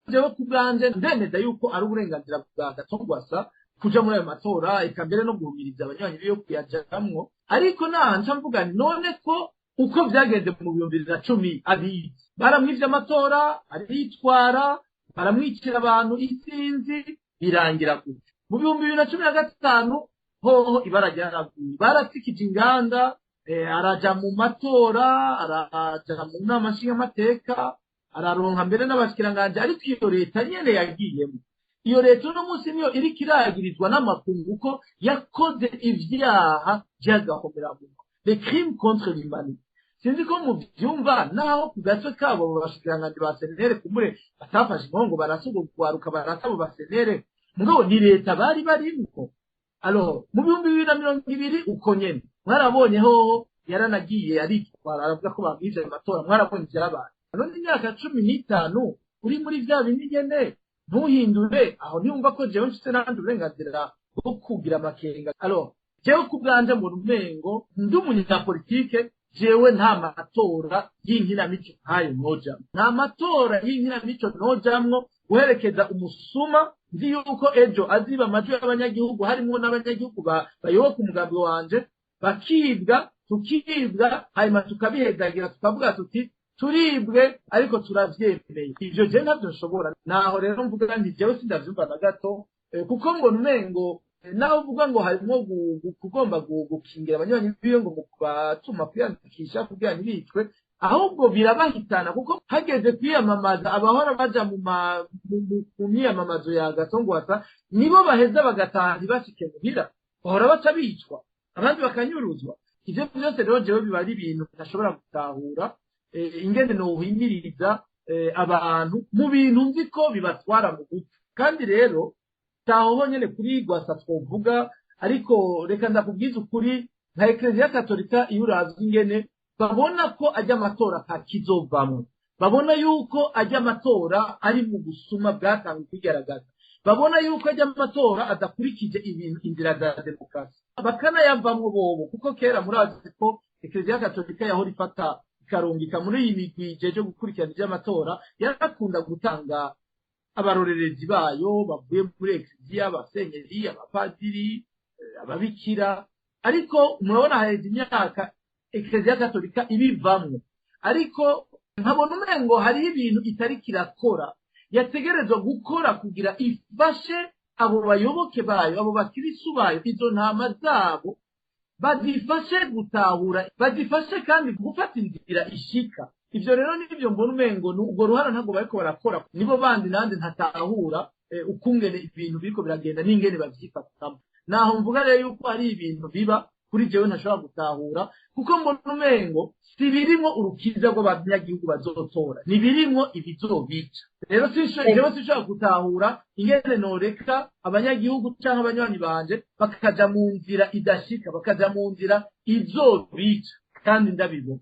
Jewe ku bwanje ndemeza yuko ari uburenganzira bwa Gatongwasa kuja muri ayo matora, eka mbere no guhumiriza abanywanyi biwe kuyajamwo. Ariko naha nca mvuga nti none ko uko vyagenze mu 2010 abizi, baramwivye amatora, aritwara, baramwicira abantu isinzi, birangira gutyo. Mu 2015 hoho ibara ryaraguye, baratsikije inganda, araja mu matora, araja mu nama nshingamateka, araronka mbere n'abashikiranganji. Ariko iyo leta nyene yagiyemo, iyo leta uno munsi niyo iriko iragirizwa n'amakungu ko yakoze ivyaha vy'agahomerabunwa, les crimes contre l'humanité. Sinzi ko muvyumva. Naho ku gatwe kabo abo bashikiranganji ba CNL kumure batafashe inkongo barasa urwo rwaruka, barasa abo ba CNL, mugabo ni leta bari barimwo. Alors mu 2020 uko nyene mwarabonye hoho yaranagiye aritwara, aravuga ko bamwivye ayo matora. Mwarabonye ivyabaye. None imyaka 15 uri muri vya bindi nyene, ntuhindure aho, ntiyumva ko jewe mfise n'ahandi uburenganzira bwo kugira amakenga? Alors jewe ku bwanje mbona umengo ndi umunyapolitike, jewe nta matora y'inkinamico nkayo nojamwo, nta matora y'inkinamico nojamwo guherekeza umusuma nzi yuko ejo aziba amajwi y'abanyagihugu, harimwo n'abanyagihugu bayoboka umugambi wanje, bakibwa, tukibwa, hanyuma tukabihezagira, tukavuga tuti turibwe ariko turavyemeye. Ivyo je ntavyo nshobora. Naho rero mvuga nti jewe sindavyumva na gato, kuko mbona umengo naho uvuga ngo harimwo kugomba gukingira abanywanyi biwe ngo mu kubatuma kwiyandikisha kugira ntibicwe, ahubwo birabahitana, kuko hageze kwiyamamaza abahora baja mu myiyamamazo ya Gatongwasa nibo baheza bagataha, ntibashike muhira, bahora baca bicwa, abandi bakanyuruzwa. Ivyo vyose rero jewe biba ari ibintu ntashobora gutahura, ingene nohimiriza abantu mu bintu nzi ko bibatwara mu gupfa. Kandi rero taho honyene kuri Gwasa twovuga, ariko reka ndakubwiza ukuri, nka Ekleziya Katolika, iyo uravye ingene babona ko ajya amatora atakizovamwo, babona yuko ajya amatora ari mu busuma bwatangiye kwigaragaza, babona yuko ajya amatora adakurikije ibintu inzira za demokarasi, bakanayavamwo bobo, kuko kera murazi ko Ekleziya Katolika yahora ifata ikarungika muri iyi migwi ijeje gukurikirana ivy'amatora, yarakunda gutanga abarorerezi bayo bavuye muri ekleziya, abasenyeri, abapadiri, ababikira. Ariko murabona haheze imyaka Ekleziya Katolika ibivamwo, ariko nkabona umengo hariho ibintu itariko irakora yategerezwa gukora kugira ifashe abo bayoboke bayo, abo bakirisu bayo, izo ntama zabo, bazifashe gutahura, bazifashe kandi gufata inzira ishika. Ivyo rero nivyo mbona umengo urwo ruhara ntabwo bariko barakora. Nibo bandi nande ntatahura ukungene ibintu biriko biragenda n'ingene bavyifatamo. Naho mvuga rero yuko hari ibintu biba kuri jewe ntashobora gutahura, kuko mbona umengo si birimwo urukiza rw'abanyagihugu bazotora, ni birimwo ibizobica. Rero jewe sinshobora gutahura ingene noreka abanyagihugu canke abanywanyi banje bakaja mu nzira idashika, bakaja mu nzira izobica, kandi ndabibona.